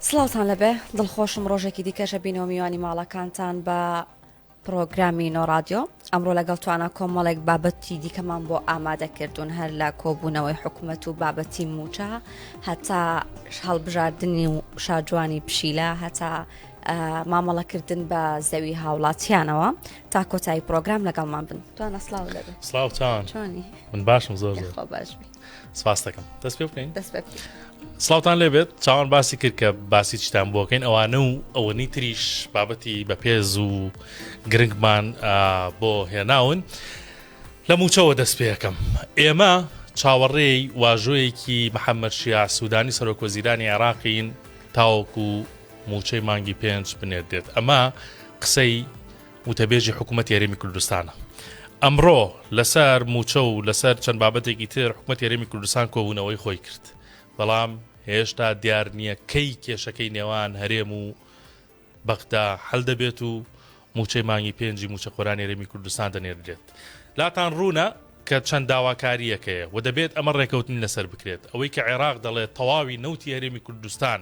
سڵاوتان لەبێ دڵخۆشم ڕۆژێکی دیکەشە بینەوە میوانی ماڵەکانتان بە پڕۆگرامی نۆڕادیۆ ئەمڕۆ لەگەڵ توانا کۆمەڵێک بابەتی دیکەمان بۆ ئامادەکردوون هەر لە کۆبوونەوەی حکوومەت و بابەتی موچە هەتا هەڵبژاردننی و شاجوانی پشیلە هەتا مامەڵەکردن بە زەوی هاوڵاتیانەوە تا کۆتایی پرۆگرام لەگەڵمان بن توانا سلااو لەبێ سلااوتان چۆنی من باشم زۆر زۆر باش بی سپاس دەکەم دەست پێ بکەین دەست پێ بکەین. سڵاوتان لێبێت چاوان باسی کرد کە باسی چیتان بۆکەین ئەوانە و ئەوەنی تریش بابەتی بەپێز و گرنگمان بۆ هێناون لە موچەوە دەست پێەکەم ئێمە چاوەڕێی واژۆیەکی محەممەد شیاع سوودانی سەرۆک وەزیرانی عێراقین تاوەکو موچەی مانگی پێنج بنێردێت ئەمە قسەی وتەبێژی حکوومەتی هەرێمی کوردستانە. ئەمڕۆ لەسەر مووچە و لەسەر چەند بابەتێکی تر حکوومەتی هەرێمی کوردستان کۆبوونەوەی خۆی کرد، بەڵام هێشتا دیار نییە کەی کێشەکەی نێوان هەرێم و بەغدا حەل دەبێت و مووچەی مانگی پێنجی مووچەخۆرانی هەرێمی کوردستان دەنێردرێت. لاتان ڕوونە کە چەند داواکارییەک هەیە و دەبێت ئەمە ڕێکەوتنی لەسەر بکرێت. ئەوەی کە عێراق دەڵێت تەواوی نەوتی هەرێمی کوردستان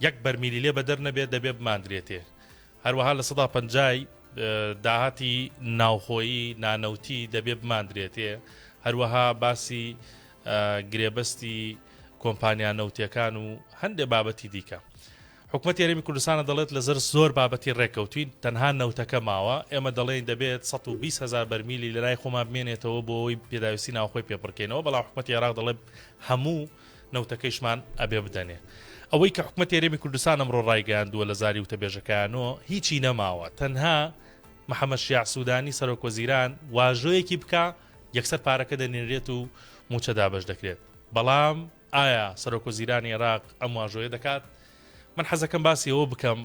یەک بەرمیلی لێ بەدەر نەبێت دەبێت بماندرێتێ. هەروەها 50% ی داهاتی ناوخۆیی نانەوتی دەبێ بماندرێتێ، هەروەها باسی گرێبەستی کۆمپانیا نەوتیەکان و هەندێ بابەتی دیکە. حکومەتی هەرێمی کوردستانە دەڵێت لەسەر زۆر بابەتی ڕێککەوتوین تەنها نەوتەکە ماوە، ئێمە دەڵێین دەبێت 120 هەزار بەرمیلی لەلای خۆمان بمێنێتەوە بۆ ئەوەی پێداویستی ناوخۆی پێ پڕکەینەوە، بەڵام حکومەتی عێراق دەڵێت هەموو نەوتەکەیشمان ئەبێ بدەنێ. ئەوەی کە حکومەتی هەرێمی کوردستان ئەمڕۆ ڕایگەیاندووە لە زاری وتەبێژەکەیانەوە هیچی نەماوە، تەنها محەمەد شیاع سودانی سەرۆک وەزیران واژۆیەکی بکا یەکسەر پارەکە دەنێرێت و مووچە دابەش دەکرێت. بەڵام ئایا سەرۆک وەزیرانی عێراق ئەم واژۆیە دەکات؟ من حەزەکەم باسی ئەوە بکەم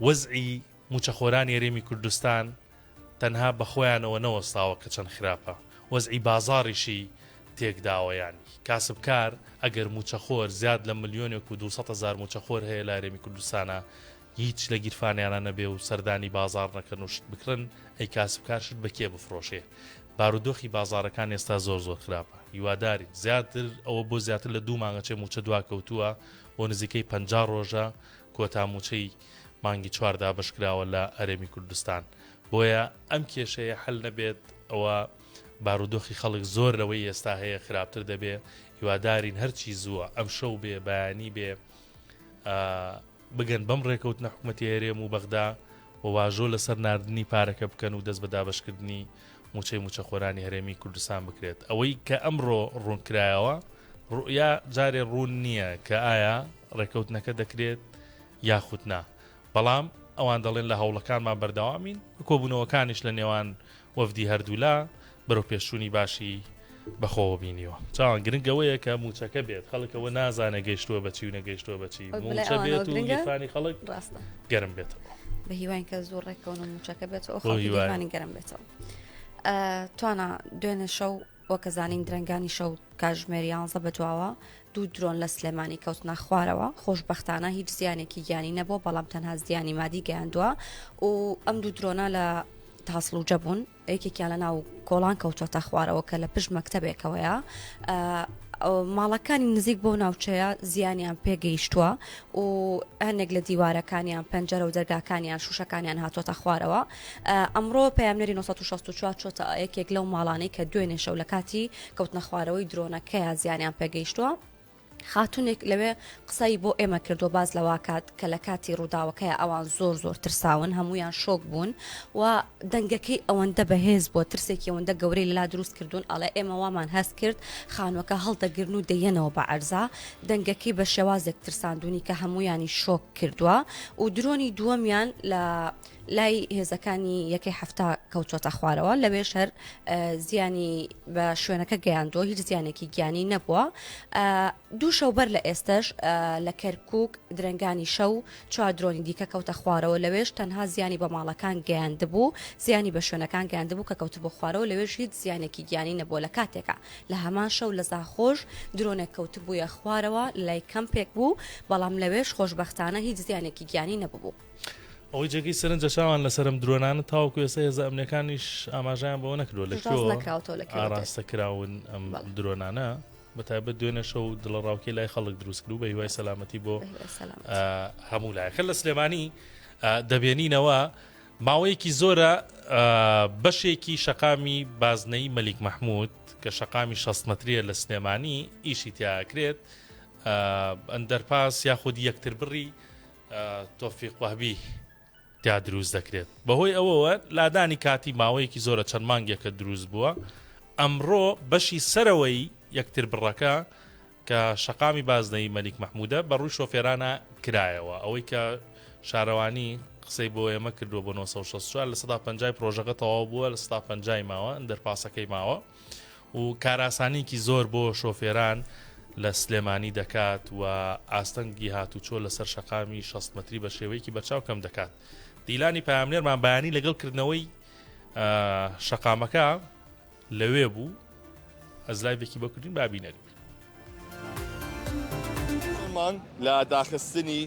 وەزعی مووچەخۆرانی هەرێمی کوردستان تەنها بەخۆیانەوە نەوەستاوە کە چەند خراپە وەزعی بازاڕیشی تێکداوە یانی کاسبکار ئەگەر موچەخۆر زیاد لە ملیۆنێک و 200 هەزار موچەخۆر هەیە لە هەرێمی کوردستانا هیچ لە گیرفانیانە نەبێ و سەردانی بازاڕ نەکەن و شت بکڕن ئەی کاسبکار شت بە کێ بفرۆشێ بارودۆخی بازاڕەکان ئێستا زۆر زۆر خراپە هیوادارین زیاتر ئەوە بۆ زیاتر لە دوو مانگەچێ موچە دواکەوتووە بۆ نزیکەی 50 ڕۆژە کۆتا موچەی مانگی چوار دابەشکراوە لە هەرێمی کوردستان بۆیە ئەم کێشەیە حل نەبێت ئەوە بارودۆخی خەڵک زۆر لەوەی ئێستا هەیە خراپتر دەبێ هیوادارین هەرچی زووە ئەم شەو بێ بەیانی بێ بگەن بەم ڕێکەوتنە حکوومەتی هەرێم و بەغدا و واژۆ لەسەر ناردنی پارەکە بکەن و دەست بە دابشکردنی موچەی موچەخۆرانی هەرێمی کوردستان بکرێت ئەوەی کە ئەمڕۆ ڕوونکرایەوە ڕوئیا جارێ ڕوون نییە کە ئایا ڕێکەوتنەکە دەکرێت یاخود نا، بەڵام ئەوان دەڵێن لە هەوڵەکانمان بەردەوامین، کۆبوونەوەکانیش لە نێوان وەفدی هەردوولا بەرەوپێشچوونی باشی بەخۆوە بینیوە. چاوان گرنگ ئەوەیە کە مووچەکە بێت، خەڵک ئەوە نازانێت گەیشتووە بە چی و نەگەیشتووە بە چی، مووچە بێت و گیرفانی خەڵک گەرم بێتەوە. بە هیواین کە زوو ڕێککەون و مووچەکە بێتەوە، خەڵکی گیرفانی گەرم بێتەوە. توانا دوێنێ شەو وەک ئەزانین درەنگانی شەو کاژمێر یانزە بەدواوە دوو درۆن لە سلێمانی کەوتنە خوارەوە خۆشببختانە هیچ زیانێکی گیانی نەبووە بەڵام تەنها زیانی مادی گەیاندووە و ئەم دوو درۆنە لە تاسڵوجە بوون یەکێکیان لە ناو کۆڵان کەوتوەتە خوارەوە کە لە پشت مەکتەبێکەوەیە ماڵەکانی نزیک بۆ ناوچەیە زیانیان پێگەیشتووە و هەندێک لە دیوارەکانیان پەنجەرە و دەرگاکانیان شوشەکانیان هاتووەتە خوارەوە ئەمڕۆ پەیامنێری 964 چۆتە یەکێک لەو ماڵانەی کە دوێنێ شەو لە کاتی کەوتنە خوارەوەی درۆنەکەیا زیانیان پێگەیشتووە. خاتونێک لەوێ قسەی بۆ ئێمە کردو باز لەواکات کە لە کاتی ڕووداوەکەی ئەوان زۆر زۆر ترساون هەمویان شۆک بوون و دەنگەکەی ئەوەندە بەهێز بووە ترسێکی ئەوەندە گەورەی لەلا دروست کردوون ئەڵێ ئێمە وامان هەست کرد خانووەکە هەڵدەگرن و دەیەنەوە بە عەرزا دەنگەکەی بە شێوازێک ترساندونی کە هەمویانی شۆک کردووە و درۆنی دووەمیان لە لای هێزەکانی یەکەی حەفتا کەوتووەتە خوارەوە لەوێش هەر زیانی بە شوێنەکە گەیاندووە هیچ زیانێکی گیانی نەبووە دوو شەو بەر لە ئێستش لە کەرکک درەنگانی شەو چوار درۆنی دیکە کەوتە خوارەوە لەوێش تەنها زیانی بە ماڵەکان گەیاندبوو زیانی بە شوێنەکان گەیاندبوو کە کەوتبوو خوارەوە لەوێش هیچ زیانێکی گیانی نەبووە لە کاتێکا لە هەمان شەو لە زاخۆش درۆنێک کەوتبوویە خوارەوە لای کەمپێک بوو بەڵام لەوێش خۆشبەختانە هیچ زیانێکی گیانی نەببوو. ئەوەی جێگەی سەرنجە چاوان لەسەر ئەم درۆنانە تاوەکو ئێستا هێزە ئەمنیەکانیش ئاماژەیان بەوە نەکردووە لە کوێوە ئاراستە کراون ئەم درۆنانە. بە تایبەت دوێنێ شەو دڵەڕاوکێ لای خەڵک دروست کرد و بە هیوای سەلامەتی بۆ هەموو لایەکە لە سلێمانی دەبێنینەوە ماوەیەکی زۆرە بەشێکی شەقامی بازنەی مەلیک مەحمود کە شەقامی 6 مەتریە لە سلێمانی ئیشی تیاکرێت ئەندەرپاس یاخود یەکتر بڕی تۆفیق وەهبی تیا دروست دەکرێت بەهۆی ئەوەوە لادانی کاتی ماوەیەکی زۆرە چەند مانگێکە دروست بووە ئەمڕۆ بەشی سەرەوەی یەکتر بڕەکە کە شەقامی بازنەی مەلیک مەحمودە بە ڕووی شۆفێرانە کرایەوە ئەوەی کە شارەوانی قسەی بۆ ئێمە کردووە بۆ 964 لە سەدا پەنجای پرۆژەکە تەواو بووە لە سەدا پەنجای ماوە دەرپاسەکەی ماوە و کارئاسانیەکی زۆر بۆ شۆفێران لە سلێمانی دەکات و ئاستەنگی هاتوچۆ لەسەر شەقامی 60 مەتری بە شێوەیەکی بەرچاو کەم دەکات. دیلانی پەیامنێرمان بەیانی لەگەڵ کردنەوەی شەقامەکە لەوێ بوو ئەز لایڤێکی بۆ کردین با بینەری بین. مانگ لە داخستنی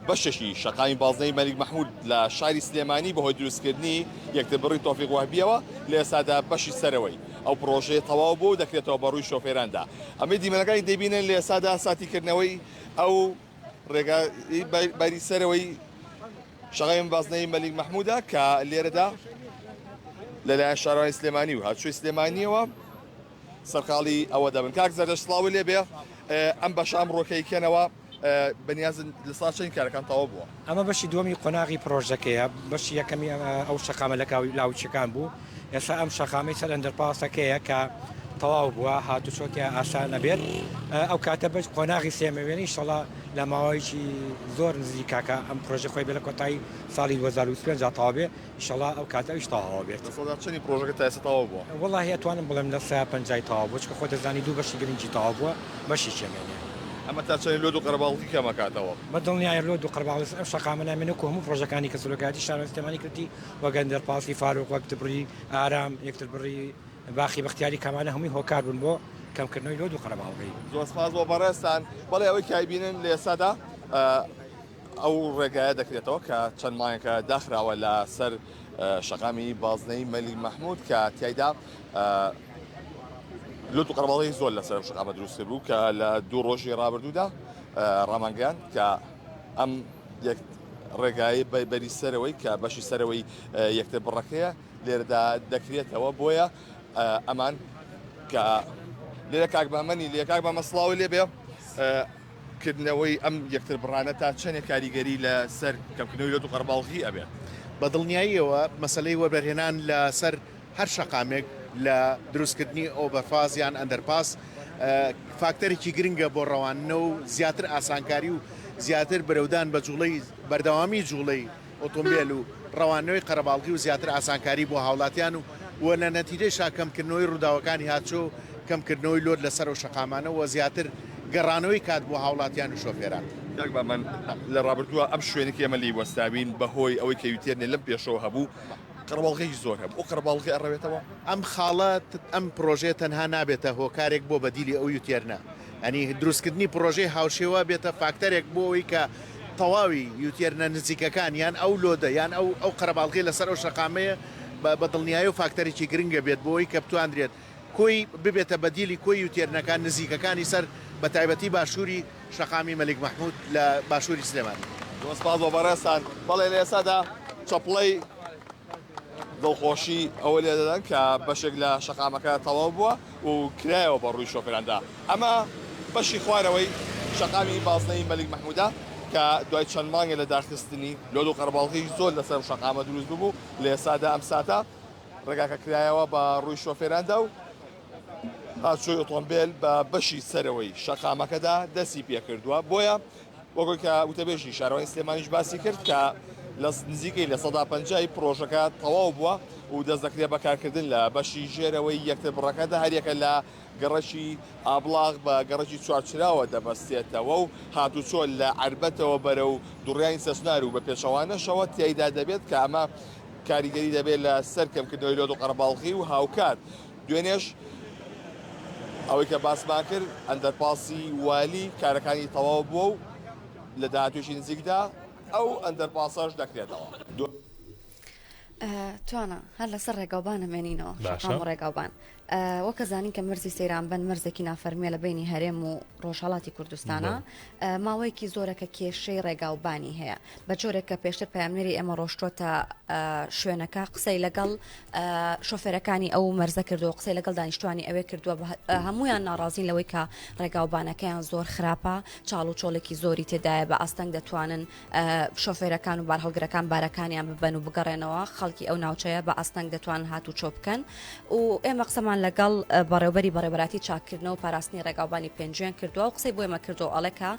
بەشێکی شەقامی بازنەی مەلیک مەحمود لە شاری سلێمانی بەهۆی دروستکردنی یەکتربڕی تۆفیق وەهبیەوە لە ئێستادا بەشی سەرەوەی ئەو پڕۆژەیە تەواو بووە و دەکرێتەوە بە ڕووی شۆفێراندا ئەمەی دیمەنەکانی دەیبینن لە ئێستادا ساتی کردنەوەی ئەو ڕێگای بەری سەرەوەی شەقامی بازنەی مەلیک مەحمودە کە لێرەدا لەلایەن شارەوانی سلێمانی و هاتوچۆی سلێمانیەوە سەرقاڵی ئەوە دەبن. کاک زەردەشت سڵاوت لێ بێ ئەم بەشە ئەمڕۆکەی کەنەوە بەنیازن لە سا چەند کارەکان تەواو بووە؟ ئەمە بەشی دووەمی قۆناغی پڕۆژەکەیە، بەشی یەکەمی ئەو شەقامە لە لاوچیەکان بوو، ئێستا ئەم شەقامەی سەر ئەندەرپاسەکەیە کە تەواو بووە، هاتوچۆ تیا ئاسان ئەبێت، ئەو کاتە بەش قۆناغی سێیەم ئەوێنێ ئیشەڵا لە ماوەیەکی زۆر نزیک کاکە ئەم پڕۆژە خۆی بێ لە کۆتایی ساڵی 2025 تەواو بێ. ئیشەڵا ئەو کاتە ئەویش تەواو بێت. لە سەدا چەنی پڕۆژەکە تا ئێستا تەواو بووە؟ وەڵاهی ئەتوانم بڵێم لە سەیا پەنجای تەواو بووە چونکە خۆت دەزانی دوو بەشی گرنگی تەواو بووە بەشێکی ئەمێنێ. ئەمە تا چەنی لۆد و قەرەباڵغی کەم ئەکاتەوە؟ بە دڵنیایە لۆد و قەرەباڵغی ئەم شەقامە نامێنێ وەکو هەموو پڕۆژەکانی کە سەرۆکایەتی شارەوانی سلێمانی کردی وەک ئەندەرپاسی فاروق وەک تبڕی ئارام یەکتربڕی باخی بەختیاری کامانە هەمووی هۆکار بوون بۆ کەمکردنەوەی لۆد و قەرەباڵغی. زۆر سپاس بۆ بەڕێزتان. بەڵێ ئەوەی کە ئەیبینن لە ئێستادا ئەو ڕێگایە دەکرێتەوە کە چەند مانگێکە داخراوە لە سەر شەقامی بازنەی مەلیک مەحمود کە تیایدا لوت و قەرەباڵغی زۆر لەسەر ئەم شەقامە دروست بوو کە لە دوو ڕۆژی ڕابردوودا ڕامانگەیاند کە ئەم یەک ڕێگای بەری سەرەوەی کە بەشی سەرەوەی یەکتر بڕەکەیە لێرەدا دەکرێتەوە بۆیە ئەمان کە لێرە کاک بەمەنی لێ کاک بەمە سڵاو لێ بێ کردنەوەی ئەم یەکتربڕانە تا چەنێک کاریگەری لە سەر کەمکردنەوەی لۆد و قەرەباڵغی ئەبێت؟ بە دڵنیاییەوە مەسەلەی وەبەرهێنان لە سەر هەر شەقامێک لە دروستکردنی ئۆڤەرپاس یان ئەندەرپاس فاکتەرێکی گرنگە بۆ ڕەواندنە و زیاتر ئاسانکاری و زیاتر برەودان بە جوڵەی بەردەوامی جوڵەی ئۆتۆمبێل و ڕەوانەوەی قەرەباڵغی و زیاتر ئاسانکاری بۆ هاوڵاتیان و و لە نەتیجەیشا کەمکردنەوەی ڕووداوەکانی هاتچۆ و کەمکردنەوەی لۆد لەسەر ئەو شەقامانە و زیاتر گەڕانەوەی کات بۆ هاوڵاتیان و شۆفێران. کاک بامەن، لە ڕابردووە ئەم شوێنەی کە ئێمە لێی وەستاوین بەهۆی ئەوەی کە U-turn ێ لەم پێشەوە هەبوو، قەرەباڵغیی زۆر هەبوو، ئەو قەرەباڵغییە ئەڕەوێتەوە؟ ئەم خاڵە، ئەم پڕۆژەیە تەنها نابێتە هۆکارێک بۆ بەدیلی ئەو U-turn ە، یانی دروستکردنی پڕۆژەی هاوشێوە بێتە فاکتەرێک بۆ ئەوەی کە تەواوی U-turn ە نزیکەکان یان ئەو load ە یان ئەو ئەو قەرەباڵغیە لەسەر ئەو شەقامەیە بە دڵنیایەوە فاکتەرێکی گرنگە بێت بۆ ئەوەی کە بتواندرێت کۆی ببێتە بەدیلی کۆی U-turn ەکان نزیکەکانی سەر بە تایبەتی باشووری شەقامی مەلیک مەحمود لە باشووری سلێمانی. زۆر سپاس بۆ بەڕێزتان. بەڵێ لە ئێستادا چەپڵەی دڵخۆشی ئەوە لێدەدەن کە بەشێک لە شەقامەکە تەواو بووە و کرایەوە بە ڕووی شۆفێراندا. ئەمە بەشی خوارەوەی شەقامی بازنەی مەلیک مەحمودە کە دوای چەند مانگێک لە داخستنی لۆد و قەرەباڵغی زۆر لەسەر ئەم شەقامە دروست ببوو، لە ئێستادا ئەم ساتە ڕێگاکە کرایەوە بە ڕووی شۆفێراندا و هاتوچۆی ئۆتۆمبێل بە بەشی سەرەوەی شەقامەکەدا دەستی پێکردووە، بۆیە وەک کە وتەبێژی شارەوانی سلێمانیش باسی کرد کە لە نزیکەی 50% پرۆژەکە تەواو بووە و دەست دەکرێت بە کارکردن لە بەشی ژێرەوەی یەکتر بڕەکەدا هەریەکە لە گەڕەکی ئابڵاغ بە گەڕەکی چوارچراوە دەبەستێتەوە و هاتوچۆ لە عەربەتەوە بەرەو دوڕیانی سەچنار و بە پێچەوانەشەوە تیایدا دەبێت کە ئەمە کاریگەری دەبێت لە سەر کەمکردنەوەی لۆد و قەرەباڵغی و هاوکات دوێنێش ئەوەی کە باسمان کرد ئەندەرپاسی والی کارەکانی تەواو بووە و لە داهاتوویەکی نزیکدا ئەو ئەندەرپاسەش دەکرێتەوە. توانا هەر لەسەر ڕێگاوبان ئەمێنینەوە شەقام و ڕێگاوبان. وەک ئەزانین کە مەرزی سەیرانبەند مەرزێکی نافەرمیە لە بەینی هەرێم و ڕۆژهەڵاتی کوردستانە ماوەیەکی زۆرە کە کێشەی ڕێگاوبانی هەیە بە جۆرێک کە پێشتر پەیامنێری ئێمە ڕۆشتۆتە شوێنەکە قسەی لەگەڵ شۆفێرەکانی ئەو مەرزە کردو قسەی لەگەڵ دانیشتوانی ئەوێ کردووە هەمویان ناڕازین لەوەی کە ڕێگاوبانەکەیان زۆر خراپە چاڵ و چۆڵێکی زۆری تێدایە بە ئاستەنگ دەتوانن شۆفێرەکان و بارهەڵگرەکان بارەکانیان ببەن و بگەڕێنەوە، خەڵکی ئەو ناوچەیە بە ئاستەنگ دەتوانن هاتوچۆ بکەن و ئێمە قسەمان لەگەڵ بەڕێوبەری بەڕێوبەراتی چاککردنەوە و پاراستنی ڕێگاوبانی پێنجوێن کردووە و قسەی بۆ ئێمە کردووە ئەڵێ کە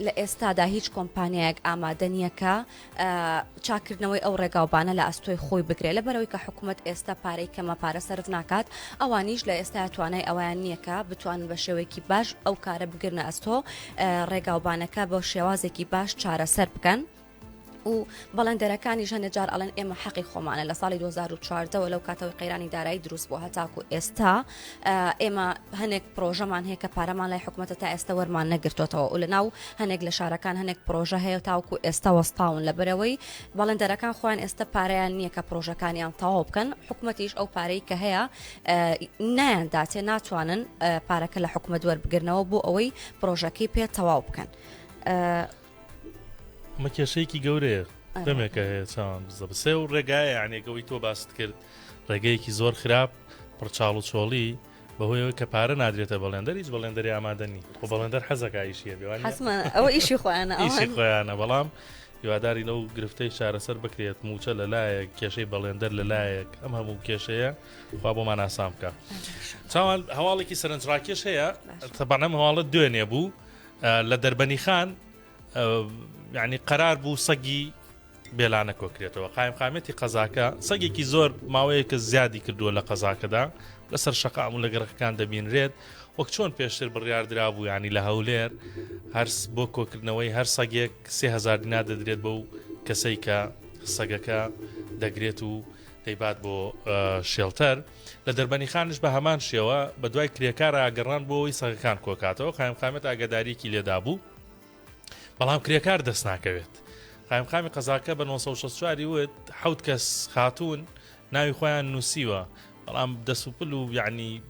لە ئێستادا هیچ کۆمپانیایەک ئامادە نییە کە چاککردنەوەی ئەو ڕێگاوبانە لە ئەستۆی خۆی بگرێت لەبەرەوەی کە حکوومەت ئێستا پارەی کەمە پارە سەرف ناکات ئەوانیش لە ئێستا توانای ئەویان نییە کە بتوانن بە شێوەیەکی باش ئەو کارە بگرنە ئەستۆ ڕێگاوبانەکە بە شێوازێکی باش چارەسەر بکەن. و بەڵێندەرەکانیش هەنێ جار ئەڵێن ئێمە حەقی خۆمانە لە ساڵی 2014ەوە لەو کاتەوەی قەیرانی دارایی دروست بوو هەتاکو ئێستا ئێمە هەنێک پرۆژەمان هەیە کە پارەمان لای حکوومەتە تا ئێستا وەرمان نەگرتوتەوە و لە ناو هەنێک لە شارەکان هەنێک پرۆژە هەیە تاوکو ئێستا وەستاون لە بەرەوەی بەڵێندەرەکان خۆیان ئێستا پارەیان نییە کە پرۆژەکانیان تەواو بکەن حکوومەتیش ئەو پارەی کە هەیە نایان داتێ ناتوانن پارەکە لە حکوومەت وەربگرنەوە بۆ ئەوەی پرۆژەکەی پێ تەواو بکەن. ئەمە کێشەیەکی گەورەیە دەمێکە هەیە چاوان بزە سێ و ڕێگایە یانێکەوەی تۆ باست کرد ڕێگەیەکی زۆر خراپ پڕچاڵ و چۆڵی بەهۆیەوە کە پارە نادرێتە بەڵێندەر هیچ بەڵێندەری ئامادە نی خۆ بەڵێندەر حەزەکە ئیشیە بێوان ئەوە ئیشی خۆیانە ئیشی خۆیانە بەڵام هیواداری لەو گرفتەی چارەسەر بکرێت موچە لەلایەک کێشەی بەڵێندەر لەلایەک ئەم هەموو کێشەیە خوا بۆمان ئاسان بکە چاوان هەواڵێکی سەرنجڕاکێش هەیە تەبانەم هەواڵە دوێنێ بوو لە دەربەنی خان یعنی قەرار بوو سەگی بێلانە کۆکرێتەوە قایمقامێتی قەزاکە سەگێکی زۆر ماوەیەکە زیادی کردووە لە قەزاکەدا لەسەر شەقام و لە گەڕەکەکان دەبینرێت وەک چۆن پێشتر بڕیار درابوو ینی لە هەولێر هەرس بۆ کۆکردنەوەی هەر سەگێک سهزار دینار دەدرێت بەو کەسەی کە سەگەکە دەگرێت و دەیبات بۆ شێڵتەر لە دەربەنی خانش بە هەمان شێوە بە دوای کرێکار ئاگەڕان بۆ ئەوەی سەگەکان کۆکاتەوە قایمقامێت ئاگاداریەکی لێدا بوو بەڵام کرێکار دەست ناکەوێت. قایمقامی قەزاکە بە 964 ی وت حەوت کەس خاتوون ناوی خۆیان نووسیوە بەڵام دەست و پل و یعنی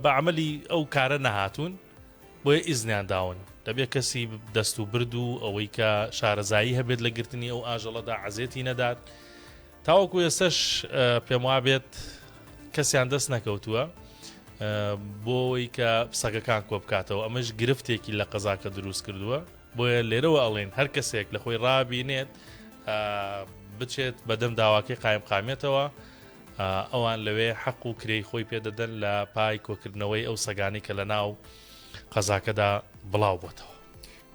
بە عملی ئەو کارە نەهاتوون بۆیە ئیزنیان داون دەبێت کەسی دەست و برد و ئەوەی کە شارەزایی هەبێت لە گرتنی ئەو ئاژەڵەدا عەزێتی نەدات تاوەکو ئێستش پێم وابێت کەسیان دەست نەکەوتووە بۆ ئەوەی کە سەگەکان کۆ بکاتەوە ئەمەش گرفتێکی لە قەزاکە دروست کردووە بۆیە لێرەوە ئەڵێن هەر کەسێک لە خۆی ڕابینێت بچێت بەدەم داواکەی قایم قامێتەوە ئەوان لەوێ حەق و کرێی خۆی پێدەدەن لە پای کۆکردنەوەی ئەو سەگانی کە لە ناو قەزاکەدا بڵاو بۆتەوە.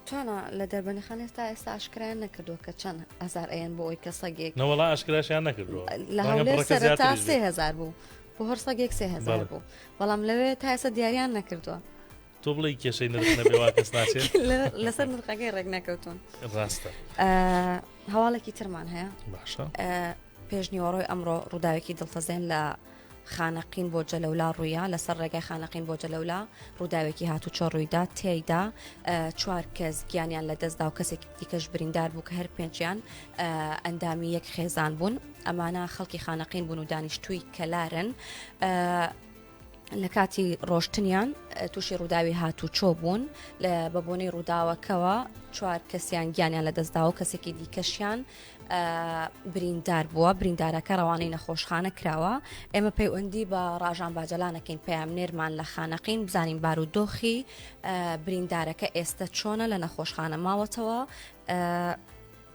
توانا لە دەربەندیخان ئێستا ئێستا ئاشکرایان نەکردووە کە چەند هەزار ئەیەن بۆ ئەوی کە سەگێک نەوەڵا ئاشکراشیان نەکردووە لە ڕەنگە هەولێر بڕەکە سەرەتا زیاتریش بێت. 3000 بوو بۆ هەر سەگێک 3000 بەڵێ. بوو بەڵام لەوێ تا ئێستا دیاریان نەکردووە تۆ بڵێی کێشەی نرخ نەبێ وا کەس ناچێت لە- لەسەر نرخەکەی ڕێک نەکەوتون ڕاستە هەواڵێکی ترمان هەیە باشە ئە، پێشنیوەڕۆی ئەمڕۆ ڕووداوێکی دڵتەزێن لە خانەقین بۆ جەلەولا ڕوویا، لەسەر ڕێگای خانەقین بۆ جەلەولا ڕووداوێکی هاتوچۆ ڕوویدا، تێیدا چوار کەس گیانیان لەدەستدا و کەسێکی دیکەش بریندار بوو کە هەر پێنجیان ئەندامی یەک خێزان بوون، ئەمانە خەڵکی خانەقین بوون و دانیشتووی کەلارن. لە کاتی ڕۆشتنیان تووشی ڕووداوی هاتوچۆ بوون بە بۆنەی ڕووداوەکەوە چوار کەسیان گیانیان لەدەستدا و کەسێکی دیکەشیان بریندار بووە بریندارەکە ڕەوانەی نەخۆشخانە کراوە ئێمە پەیوەندی بە ڕاژان باجەلانەکەین پەیامنێرمان لە خانەقین بزانین بارودۆخی بریندارەکە ئێستا چۆنە لە نەخۆشخانە ماوەتەوە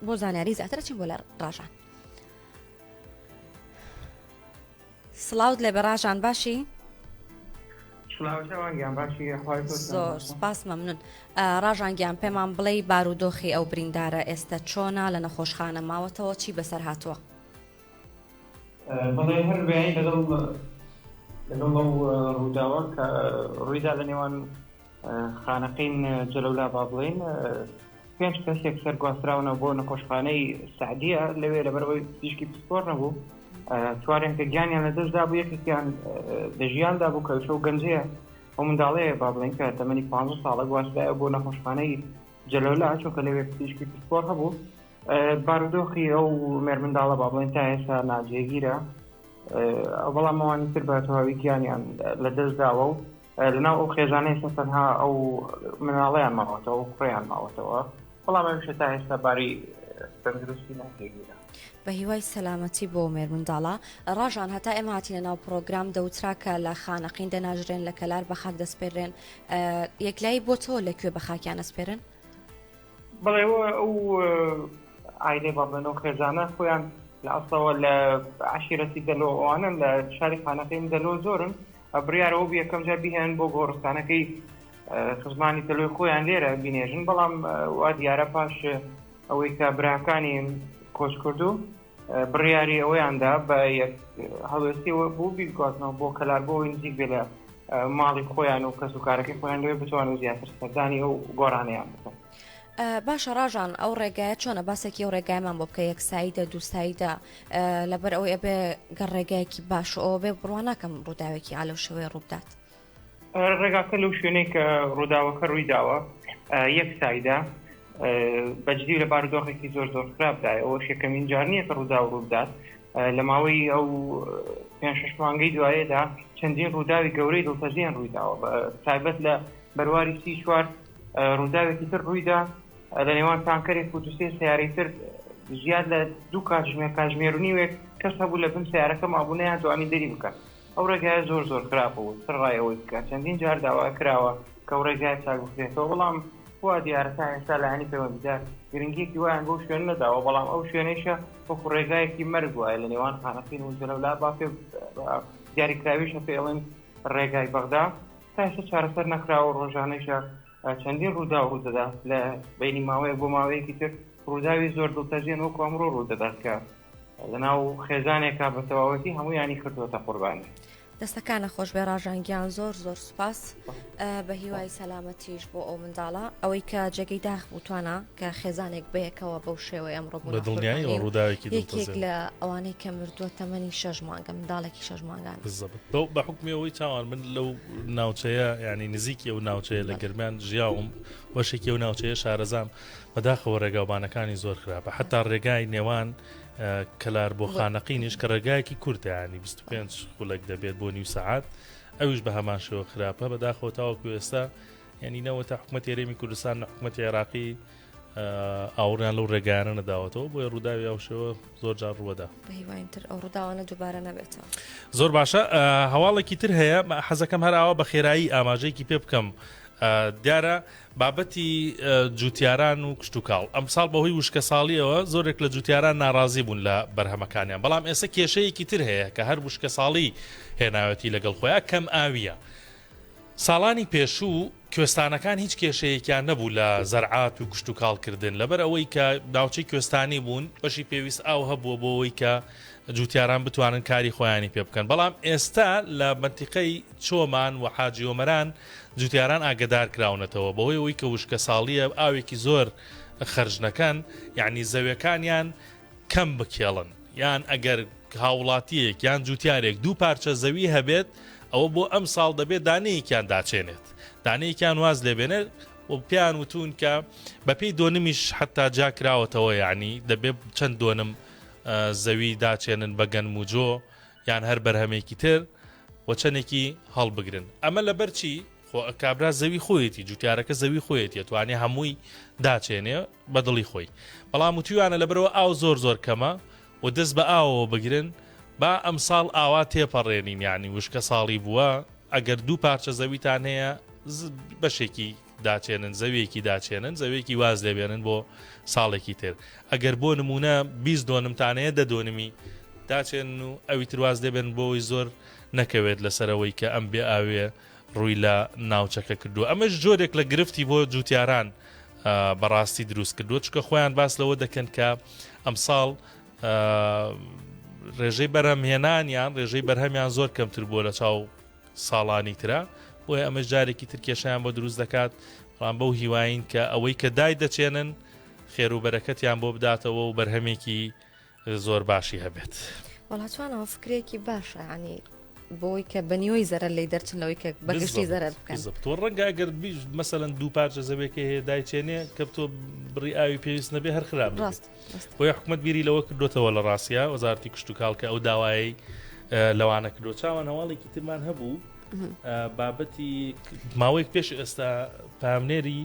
بۆ زانیاری زیاتر چین بۆ لە ڕاژان سڵاوت لێبێ ڕاژان باشی؟ زۆر سپاس مەمنون ڕاژان گیان پێمان بڵێ بارودۆخی ئەو بریندارە ئێستا چۆنا لە نەخۆشخانە ماوەتەوە چی بەسەر هاتووە؟ بەڵێ هەر بەیانی لەگەڵ لەگەڵ ئەو ڕووداوە کە ڕوویدا لە نێوان خانەقین جەلەولا با بڵێین پێنج کەس یەکسەر گواستراونەوە بۆ نەخۆشخانەی سعدیە لەوێ لەبەرئەوەی پزیشکی پسپۆر نەبوو چواریان کە گیانیان لەدەستدا بوو یەکێکیان لە ژیاندا بوو کە شەو گەنجەیە ئەو منداڵەیە با بڵێین کە تەمەنی 15 ساڵە گواسترایەوە بۆ نەخۆشخانەی جەلەولا چونکە لەوێ پزیشکی پسپۆر هەبوو بارودۆخی ئەو مێرمنداڵە با بڵێن تا ئێستا ناجێگیرە. بەڵام ئەوانی تر بە تەواوی گیانیان لەدەست داوە و لەناو ئەو خێزانە ئێستا تەنها ئەو مناڵەیان ماوەتەوە و کوڕیان ماوەتەوە بەڵام ئەویشە تا ئێستا باری تەندروستی ناجێگیرە. بە هیوای سەلامەتی بۆ مێرمنداڵە. ڕاژان هەتا ئێمە هاتینە ناو پڕۆگرام دەوترا کە لە خانەقین دەناژرێن لە کەلار بە خاک دەسپێررێن یەکلایی بۆتەوە لە کوێ بە خاکیان ئەسپێرن؟ بەڵێ ئەو عایلەی با بڵێن ئەو خێزانە خۆیان لە ئەسڵەوە لە عەشیرەتی دەلۆ ئەوانەن لە شاری خانەقین دەلۆ زۆرن بڕیارە وەبوو یەکەم جار بیهێنن بۆ گۆڕستانەکەی خزمانی تەلۆی خۆیان لێرە بینێژن بەڵام وا دیارە پاش ئەوەی کە براکانی کۆچ کردو بڕیاری ئەوەیاندا بە یەک هەڵوێستی بوو بیگوازنەوە بۆ کەلار بۆ نزیک بێ لە ماڵی خۆیان و کەس و کارەکەی خۆیان لەوێ بتوانن زیاتر سەردانی ئەو گۆڕانەیان بکەن. باشە ڕاژان ئەو ڕێگایە چۆنە باسێکی ئەو ڕێگایمان بۆ بکە یەکساییدە دووساییدە لەبەر ئەوەی ئەبێ گەر ڕێگایەکی باش و ئەوە بێ بڕوا ناکەم ڕووداوێکی ئالەو شێوەیە ڕووبدات. ڕێگاکە لەو شوێنەی کە ڕووداوەکە ڕوویداوە یەک سایدە بەجدی لە بارودۆخێکی زۆر زۆر خراپدایە ئەوەش یەکەمین جار نییە کە ڕووداو ڕووبدات لە ماوەی ئەو پێنج شەش مانگەی دوایەدا چەندین ڕووداوی گەورەی دڵتەزێن ڕوویداوە بە تایبەت لە بەرواری 34 ڕووداوێکی تر ڕوویدا لە نێوان تانکەرێک و دوسێ سیارەی تر زیاد لە دوو کاتژمێر کاتژمێر و نیوێک کەس هەبوو لە بن سیارەکە مابوو نەیانتوانی دەری بکەن ئەو ڕێگایە زۆر زۆر خراپە و سەرەڕای ئەوەی کە چەندین جار داوا کراوە کە ئەو ڕێگایە چاک بکرێتەوە بەڵام وا دیارە تا ئێستا لایەنی پەیوەندیدار گرنگیەکی وایان بەو شوێنە نەداوە بەڵام ئەو شوێنەیشە وەکو ڕێگایەکی مەرگ وایە لە نێوان خانەقین و جەلەولا با پێ دیاریکراویشە پێ ئەڵێن ڕێگای بەغدا تا ئێستا چارەسەر نەکراوە ڕۆژانەیشە چەندین ڕووداو ڕوودەدات لە بینی ماوەیەک بۆ ماوەیەکی تر ڕووداوی زۆر دڵتەزێن وەکو ئەمڕۆ ڕوودەدات کە لەناو خێزانێکا بە تەواوەتی هەموویانی کردووەتە قوربانی. دەستەکانە خۆشبێ ڕاژان گیان زۆر زۆر سوپاس بە هیوای سەلامەتیش بۆ ئەو منداڵە ئەوەی کە جێگەی داخ بوو توانا کە خێزانێک بەیەکەوە بەو شێوەیە ئەمڕۆ بوون بە دڵنیاییەوە ڕووداوێکی یەکێک لە ئەوانەی کە مردووە تەمەنی شەش مانگە منداڵێکی شەش مانگان بالضبط بەو بە حوکمی ئەوەی چاوان من لەو ناوچەیە یعنی نزیکی ئەو ناوچەیە لە گەرمیان ژیاوم بەشێکی ئەو ناوچەیە شارەزام بەداخەوە ڕێگاوبانەکانی زۆر خراپە حتا ڕێگای نێوان کەلار بۆ خانەقینیش کە ڕێگایەکی کورتە ینی 25 خولەک دەبێت بۆ نیو سەعات ئەویش بە هەمان شێوە خراپە بەداخەوە تاوەکو ئێستا ینی نەوەتە حکوومەت هەرێمی کوردستان لە حکوومەتی عێراقی ئاوڕیان لەو ڕێگایانە نەداوەتەوە بۆیە ڕووداوی ئەو شێوە زۆر جار ڕووەدا بەهیواینتر ئەو ڕووداوانە دووبارە نەبێتەوە. زۆر باشە هەواڵێکی تر هەیە حەزەکەم هەر ئاوا بە خێرایی ئاماژەیەکی پێ بکەم دیارە بابەتی جوتیاران و کشتوکاڵ، ئەمساڵ بەهۆی وشکەساڵییەوە زۆرێک لە جوتیاران ناڕازی بوون لە بەرهەمەکانیان، بەڵام ئێستا کێشەیەکی تر هەیە کە هەر وشکەساڵی هێناوێتی لەگەڵ خۆیا، کەم ئاوییە. ساڵانی پێشوو کوێستانەکان هیچ کێشەیەکیان نەبوو لە زەرعات و کشتوکاڵ کردن، لەبەر ئەوەی کە ناوچەی کوێستانی بوون بەشی پێویست ئاو هەبووە بۆ ئەوەی کە جوتیاران بتوانن کاری خۆیانی پێ بکەن، بەڵام ئێستا لە مەنتیقەی چۆمان و حاجی ئۆمەران جوتیاران ئاگەدار کراونەتەوە بەهۆی ئەوەی کە وشکەساڵییە ئاوێکی زۆر خەرج نەکەن یعنی زەویەکانیان کەم بکێڵن یان ئەگەر هاوڵاتیەک یان جوتیارێک دوو پارچە زەوی هەبێت ئەوە بۆ ئەم ساڵ دەبێت دانەیەکیان داچێنێت دانەیەکیان واز لێبێنێت و پێیان وتون کە بەپێی دۆنمیش حتا جا کراوەتەوە یعنی دەبێت چەند دۆنم زەوی داچێنن بە گەنم و جۆ یان هەر بەرهەمێکی تر و چەندێکی هەڵبگرن ئەمە لەبەر چی خۆ کابرا زەوی خۆیەتی جوتیارەکە زەوی خۆیەتی توانێ هەمووی داچێنێ بە دڵی خۆی بەڵام وتویانە لەبەرەوە ئاو زۆر زۆر کەمە و دەست بە ئاوەوە بگرن با ئەمساڵ ئاوا تێپەڕێنین یعنی وشکە ساڵی بووە ئەگەر دوو پارچە زەویتان هەیە بەشێکی داچێنن زەویەکی داچێنن زەویەکی واز لێبێنن بۆ ساڵێکی تر ئەگەر بۆ نمونە 20 دۆنمتان هەیە دە دۆنمی داچێنن و ئەوی تر واز لێبێن بۆی زۆر نەکەوێت لەسەرەوەی کە ئەم بێ ئاوێ ڕووی لە ناوچەکە کردووە ئەمەش جۆرێک لە گرفتی بۆ جوتیاران بەڕاستی دروست کردووە چکە خۆیان باس لەوە دەکەن کە ئەمساڵ ڕێژەی بەرهەمهێنانیان ڕێژەی بەرهەمیان زۆر کەمتر بووە لە چاو ساڵانی ترە، بۆیە ئەمەش جارێکی تر کێشەیان بۆ دروست دەکات، بەڵام بەو هیواین کە ئەوەی کە دای دەچێنن خێر و بەرەکەتیان بۆ بداتەوە و بەرهەمێکی زۆر باشی هەبێت. وەڵا چوانەوە فکرێکی باشە ینی بۆی کە بە نیوەی زەرەر لی دەرچن لەوەی کە بەگشتی زەرەر بکەن بالضبط. تۆ ڕەنگە ئەگەر بیش مەسەلەن دوو پارچە زەوێکەی هەیە دایچێنێ کە تۆ بڕی ئاوی پێویست نەبێ هەر خراپ دەبێت. ڕاست ڕاست. بۆیە حکومەت بیری لەوە کردوێتەوە لە ڕاستە وەزارەتی کشتوکاڵ کە ئەو داوایەی. لەوانە کردووە. چاوان هەواڵێکی ترمان هەبوو بابەتی ماوەیەک پێش ئێستا پامنێری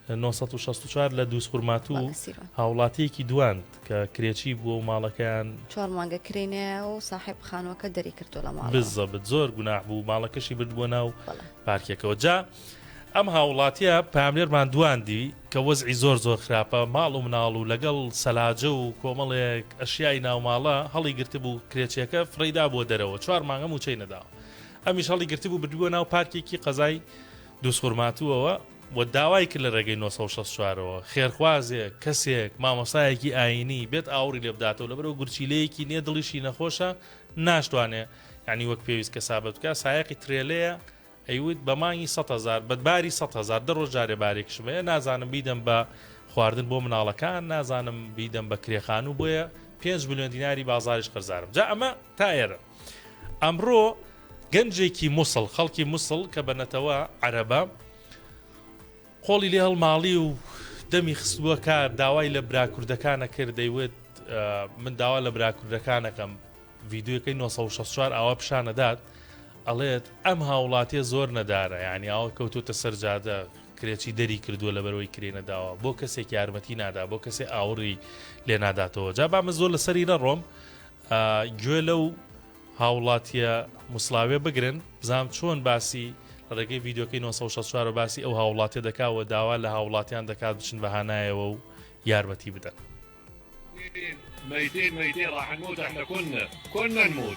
964 لە دووسخورماتوو هاوڵاتیەکی دواند کە کرێچی بووە و ماڵەکەیان چوار مانگە کرێنێ و ساحێب خانووەکە دەری کردووە لە ماڵەوە. بزەبت زۆر گوناح بوو ماڵەکەشی بردبووە ناو پارکێکەوە جا ئەم هاوڵاتیە پامنێرمان دواندی کە وەزعی زۆر زۆر خراپە ماڵ و مناڵ و لەگەڵ سەلاجە و کۆمەڵێک ئەشیای ناوماڵە هەڵی گرتبوو کرێچیەکە فڕێی دابووە دەرەوە چوار مانگە موچەی نەداوە ئەمیش هەڵی گرتبوو بردبووە ناو پارکێکی قەزای دوزخورماتووەوە و داوای کرد لە ڕێگەی 964 ەوە خێرخوازێک، کەسێک، مامۆستایەکی ئایینی بێت ئاوڕی لێ بداتەوە لەبەرئەوە گورچیلەیەکی نییە دڵیشی نەخۆشە ناشتوانێ یانی وەک پێویست کەسابەت بکات سایەقی ترێلەیە ئەیوت بە مانگی 100 هەزار بە باری 100 هەزار دە ڕۆژ جارێ بارێکیشم هەیە نازانم بیدەم بە خواردن بۆ مناڵەکان نازانم بیدەم بە کرێخانوو بۆیە 5 ملیۆن دیناری بازاریش قەرزارم جا ئەمە تا ئێرە ئەمڕۆ گەنجێکی موسڵ، خەڵکی موسڵ کە بە نەتەوە عەرەبە، قۆڵی لێ هەڵماڵی و دەمی خستبووە کار، داوای لە برا کوردەکان ئەکرد، دەیوت، من داوا لە برا کوردەکان ئەکەم، ڤیدیۆکەی 964 ئاوا پیشان ئەدات، ئەڵێت، ئەم هاوڵاتیە زۆر نەدارە، یانی ئاوا کەوتۆتە سەر جادە، کرێچی دەری کردووە لەبەرئەوەی کرێی نەداوە، بۆ کەسێک یارمەتی نادا، بۆ کەسێ ئاوڕی لێ ناداتەوە. جا با من زۆر لەسەری نەڕۆم، گوێ لەو هاوڵاتیە موسڵاویە بگرن بزانم چۆن باسی لە ڕێگەی ڤیدیۆکەی 964 باسی ئەو هاوڵاتیە دەکا و داوا لە هاوڵاتیان دەکات بچن بە هانایەوە و یارمەتی بدەن. ميتين ميتين راح نموت احنا كلنا كلنا نموت.